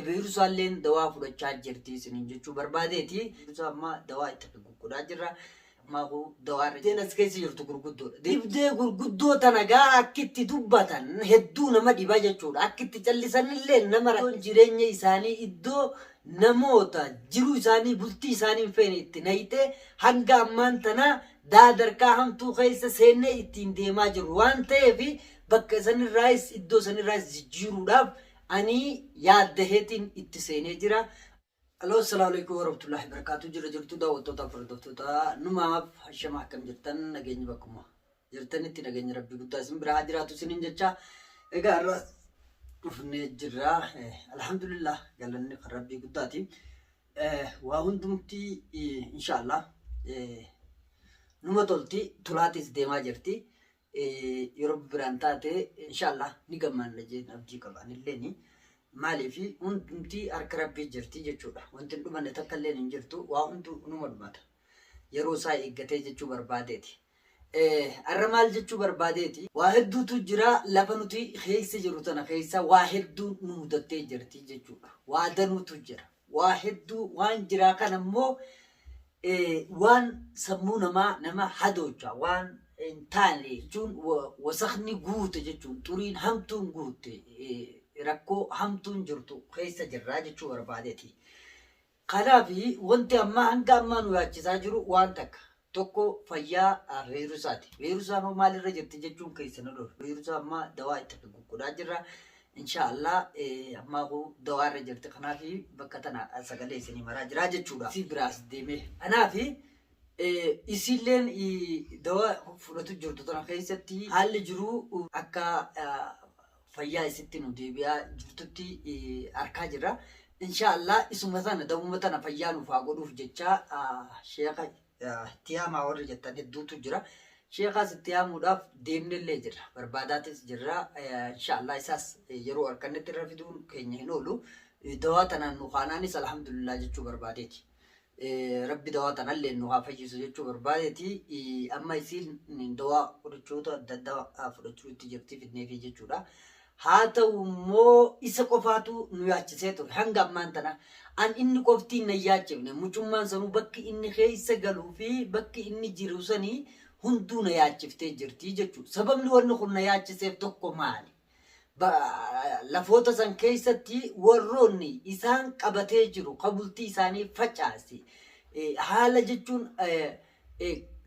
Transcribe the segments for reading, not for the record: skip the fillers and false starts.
Beerusaalleen dawaa fudhachaa jirti isiniin jechuu barbaadeeti. Beerusaa amma dawaa itti gurguraa jirra. Ammaa dawaa irra as keessa jirtu gurguddoodha. Dhibdee gurguddoo tana gaa akkitti dubbatan hedduu nama dhiba jechuudha. Akkitti callisanillee nama rakkoon jireenya isaanii iddoo namoota jiruu isaanii bultii isaanii hin feene itti nayxee hanga ammaan tana daadarkaa hamtuu keessa seennee ittiin deemaa jirru waan ta'eef bakka sanirraayis iddoo sanirraayis jijjiiruudhaaf ani yaaddaheetiin itti seenee jira. Aloo, assalaamu alaikum warahmatullahi wabarakatuh. Jira jirtu daawwattoota fi hordoftoota numaaf hashama, akkam jirtan? Nageenyi bakkuma jirtanitti nageenya rabbii guddaa isin bira haa jiraatu isiniin jecha. Egaa har'a dhufnee jirra. Alhamdulillah, galanni kan rabbii guddaati. Waa hundumti inshaallah numa tolti, tolaatis deemaa jirti. Yeroo biraan taate inshaallah ni gammanna jeen abdii qaba anilleeni. Maaliif, hundumti harka rabbii jirti jechuudha. Wanti hin dhumanne takka illee hin jirtu. Waa hunduu numa dhumata. Yeroo isaa eeggatee jechuu barbaadeeti. Har'a maal jechuu barbaadeeti? Waa hedduutu jira, lafa nuti keessa jiru tana keessa waa hedduu nu mudattee jirti jechuudha. Waa danuutu jira. Waa hedduu waan jiraa kana immoo waan sammuu namaa nama hadoocha, waan hin taane jechuun, wasakni guute jechuun, xuriin hamtuun guute, rakkoo hamtuun jirtu keessa jirraa jechuu barbaadeeti. Kanaaf wanti ammaa hanga ammaa nu yaachisaa jiru waan takka. Tokko fayyaa viirusaati. Viirusaan hoo maalirra jirti jechuun keessa nu dhufu. Viirusaa ammaa dawaa itti gurguraa jirra. Inshaallah ammaa koo dawaa irra jirti. Kanaaf bakka tana sagalee isinii maraa jira jechuudha. Isii biraas deemee. Kanaaf isiilleen dawaa fudhatu jirtu tana keessatti haalli jiru akka fayyaa isitti nu deebi'aa jirtutti arkaa jirra. Inshaallah isuma tana dawuma tana fayyaa nuuf haa godhuuf jecha sheeka itti yaamaa warri jettan hedduutu jira. Sheekaas itti yaamuudhaaf deemnellee jirra. Barbaadaatis jirra. Inshaallah isaas yeroo harkannetti irra fiduun keenya hin oolu. Dawaa tanaan nu kaanaanis alhamdulillah jechuu barbaadeeti. Rabbi dawaa tanallee nu haa fayyisu jechuu barbaadeeti. Amma isiin dawaa qorichoota adda addaa fudhachuu itti jirti fidneefi jechuudha. Haa ta'u immoo isa qofaatu nu yaachisee ture hanga ammaan tana. An inni qoftiin na yaachifne, mucummaan sanuu bakki inni keessa galuu fi bakki inni jiru sanii hunduu na yaachiftee jirti jechuudha. Sababni wanni kun na yaachiseef tokko maali? Lafoota san keessatti warroonni isaan qabatee jiru ka bultii isaanii facaase haala jechuun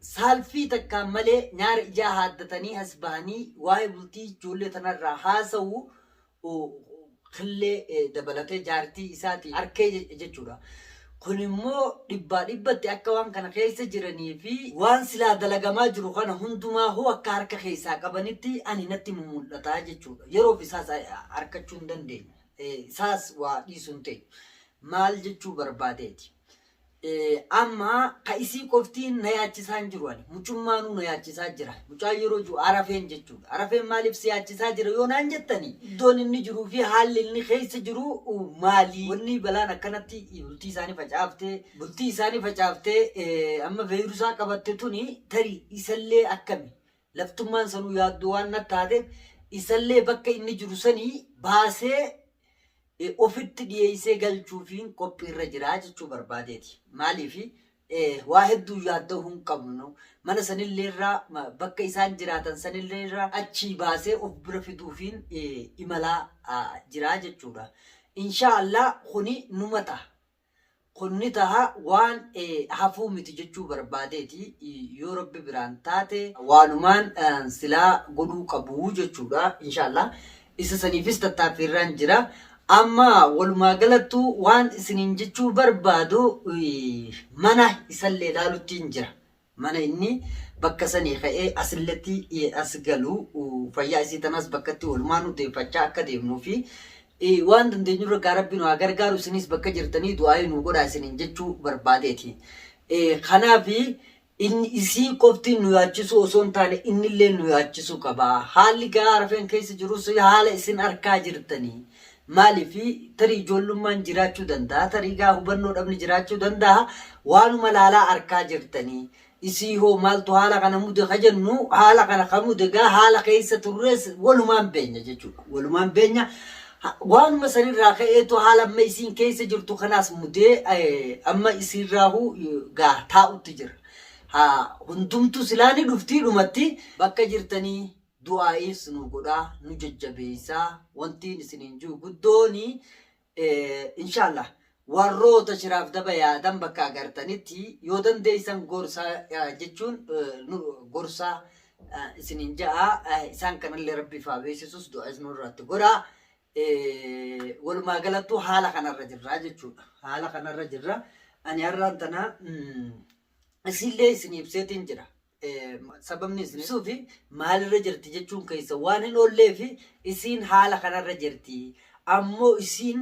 saalfii takkaan malee nyaara ijaa haaddatanii as bahanii waa'ee bultii ijoollee tanarraa haasa'u killee dabalatee jaartii isaatii arkee jechuudha. Kun immoo dhibbaa dhibbatti akka waan kana keessa jiranii fi waan silaa dalagamaa jiru kana hundumaa hoo akka harka keessaa qabanitti ani natti mumul'ataa jechuudha. Yeroof isaas harkachuu hin dandeenye. Isaas waa dhiisuu hin ta'e. Maal jechuu barbaadeeti? Amma ka isii qoftiin na yaachisaa hin jiru ani. Mucummaanuu na yaachisaa jira. Mucaan yeroo jiru arafeen jechuudha. Arafeen maaliif si yaachisaa jira yoo naan jettani? Iddoon inni jiruu fi haalli inni keessa jiru maali? Wanni balaan akkanatti bultii isaanii facaaftee bultii isaanii facaaftee amma veerusaa qabatte tuni tarii isallee akkami? Laftummaan sanuu yaaddoo waan natti taateef isallee bakka inni jiru sanii baasee ofitti dhiyeessee galchuufiin qophiirra jira jechuu barbaadeeti. Maaliif, waa hedduu yaadda'uu hin qabnu. Mana sanillee irraa, bakka isaan jiraatan sanillee irraa achii baasee of bira fiduufiin imalaa jira jechuudha. Inshaallah kuni numa ta'a. Kun ni taha, waan hafuu miti jechuu barbaadeeti. Yoo rabbi biraan taate waanumaan silaa godhuu qabu jechuudha. Inshaallah isa saniifis tattaaffiirraan jira. Amma walumaa galattu waan isiniin jechuu barbaadu mana isallee ilaaluttiin jira. Mana inni bakka sanii ka'ee asilletti as galu, fayyaa isii tanaas bakkatti walumaa nu deeffachaa akka deemnuu fi waan dandeenyurra gaa rabbi nu haa gargaaru, isinis bakka jirtanii du'aayii nu godhaa isiniin jechuu barbaadeeti. Kanaaf inni isii qofti nu yaachisuu osoo hin taane innillee nu yaachisuu qaba. Haalli gaa arafeen keessa jirus haala isin arkaa jirtanii. Maaliif, tarii ijoollummaan jiraachuu danda'a, tarii gaa hubannoo dhabni jiraachuu danda'a, waanuma laalaa arkaa jirtanii. Isii hoo maaltu haala kana mude ka jennu, haala kana ka mude gaa haala keessa turres walumaan beenya jechuudha. Walumaan beenya. Waanuma sanirraa ka'eetu haala amma isiin keessa jirtu kanaas mudee amma isiirraahuu gaa taa'utti jira. Haa hundumtuu silaa ni dhuftii dhumatti bakka jirtanii du'aa'iis nu godhaa nu jajjabeessaa wantiin isiniin jiru guddooni inshaallah warroota shiraaf daba yaadan bakka agartanitti yoo dandeessan gorsaa jechuun gorsaa isiniin ja'a isaan kanallee rabbiif haa beeksisus du'aa'is nurratti godhaa. Walumaa galattuu haala kanarra jirra jechuudha. Haala kanarra jirra. Ani har'aan tana isinillee isin ibseetiin jira. Sababni isin ibsuu fi maalirra jirti jechuun keessa waan hin oollee fi isiin haala kanarra jirti. Ammoo isiin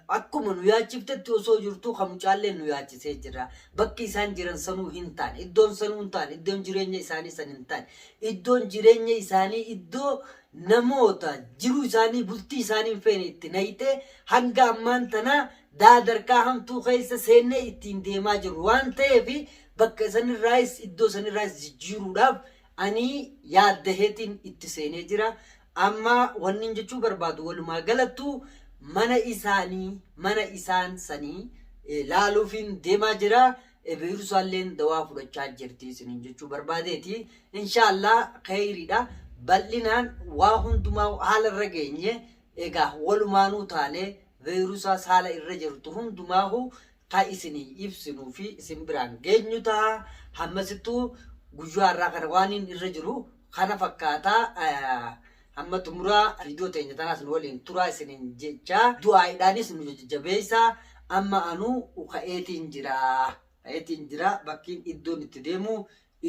akkuma nu yaachiftetti osoo jirtuu kan mucaallee nu yaachisee jira. Bakki isaan jiran sanuu hin taane. Iddoon sanuu hin taane. Iddoon jireenya isaanii san hin taane. Iddoon jireenya isaanii iddoo namoota jiruu isaanii bultii isaanii hin feene itti nayxee hanga ammaan tanaa daadarkaa hamtuu keessa seennee ittiin deemaa jirru waan ta'eef bakka sanirraayis iddoo sanirraayis jijjiiruudhaaf ani yaaddaheetiin itti seenee jira. Amma wannin jechuu barbaadu walumaa galattuu mana isaanii mana isaan sanii laaluufiin deemaa jira. Beerusaalleen dawaa fudhachaa jirti isiniin jechuu barbaadeeti. Inshaallah kheyriidha. Bal'inaan waa hundumaa haala irra geenye egaa walumaanuu taanee veerusaas haala irra jirtu hundumaahu ka isinii ibsinuu fi isin biraan geenyu ta'a. Hammasittuu guyyaa har'aa kana waan inni irra jiru kana fakkaata. Hamma xumuraa viidiyoo teenya tanaas nu waliin turaa isiniin jecha du'aa'iidhaanis nu jajjabeessaa. Amma anuu ka'eetiin jira. Ka'eetiin jira bakkiin iddoon itti deemu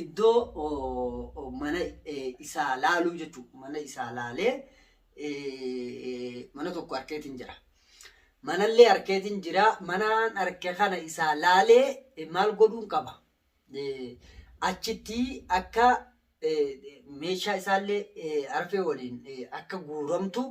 iddoo mana isaa laaluu jechuudha. Mana isaa laalee mana tokko arkeetiin jira. Manallee arkeetiin jira. Manaan arke kana isaa laalee maal godhuun qaba? Achitti akka meeshaa isaallee arfee waliin akka guuramtu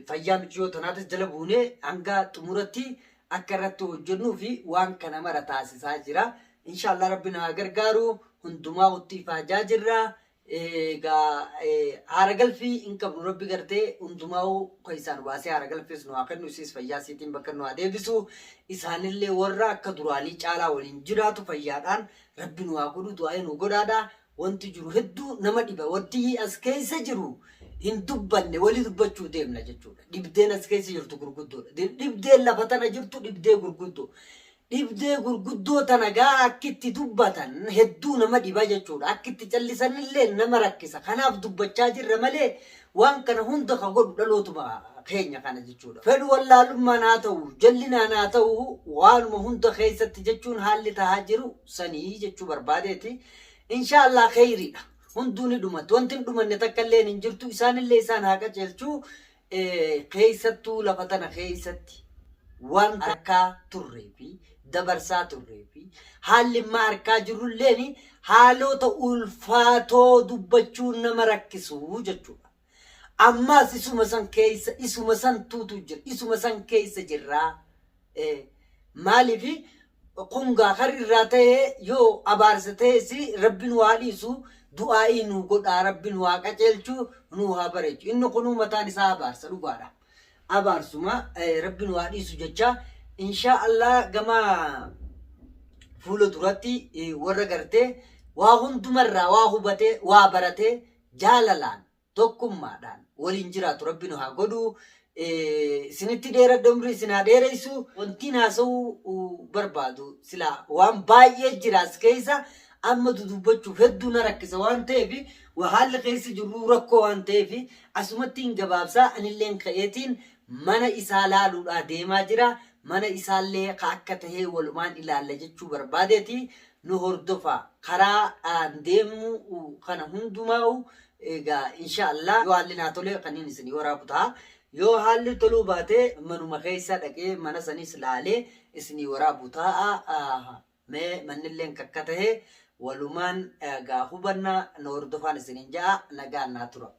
fayyaa micciyoo tanaatis jala buunee hanga xumuratti akka irratti hojjennuu fi waan kana mara taasisaa jira. Inshaallah rabbi na haa gargaaru. Hundumaa utti ifaajaa jirra. Egaa haara galfii hin qabnu rabbi gartee hundumaa'uu keessaa nu baasee haara galfiis nu haa kennu isiis fayyaa isiitiin bakka nu haa deebisu isaanillee warra akka duraanii caalaa waliin jiraatu fayyaadhaan rabbi nu haa godhu du'aa'ii nu godhaadha wanti jiru hedduu nama dhiba wanti as keessa jiru hin dubbanne walii dubbachuu deemna jechuudha dhibdeen as keessa jirtu gurguddoodha dhibdeen lafa tana jirtu dhibdee gurguddoo Dhibdee gurguddoo tana gaa akki itti dubbatan hedduu nama dhiba jechuudha. Akki itti callisanillee nama rakkisa. Kanaaf dubbachaa jirra malee waan kana hunda ka godhu dhalootuma keenya kana jechuudha. Fedhu wallaalummaan haa ta'u, jallinaan haa ta'u waanuma hunda keessatti jechuun haalli tahaa jiru sanii jechuu barbaadeeti. Inshaa Allah kheyriidha. Hunduu ni dhumatti. Wanti hin dhumanne takka illeen hin jirtu. Isaanillee isaan haa qajeelchu. Keessattuu lafa tana keessatti wanta harkaa turree fi dabarsaa turree fi haalli amma harkaa jirrulleen haalota ulfaatoo dubbachuun nama rakkisu jechuudha. Ammaas isuma san keessa isuma san tuutu jira isuma san keessa jirraa. Maaliif kun gaa kar irraa ta'e yoo abaarsa ta'es rabbi nu haa dhiisu du'aa'ii nu godhaa rabbi nu haa qaceelchu nu haa bareechu inni kunuu mataan isaa abaarsa dhugaadha abaarsuma rabbi nu haa dhiisu jecha inshaa Allah gama fuula duratti warra gartee waa hundumarraa waa hubatee waa baratee jaalalaan tokkummaadhaan waliin jiraatu rabbi nu haa godhu. Isinitti dheeradha umrii isin haa dheeressu. Wantiin haasa'uu barbaadu silaa waan baay'ee jira as keessa amma dudubbachuuf hedduu na rakkisa waan ta'eef haalli keessa jirru rakkoo waan ta'eef asumatti hin gabaabsaa anilleen ka'eetiin mana isaa laaluudhaa deemaa jira. Mana isaallee ka akka tahee walumaan ilaalla jechuu barbaadeeti nu hordofa karaa deemu kana hundumaa'u. Egaa insha Allah yoo haalli naa tole kaniin isinii waraabu ta'a. Yoo haalli toluu baate manuma keessa dhaqee mana sanis laalee isinii waraabu ta'a. Mee mannilleen kakka tahe walumaan egaa hubanna na hordofaan isiniin ja'a nagaan naa tura.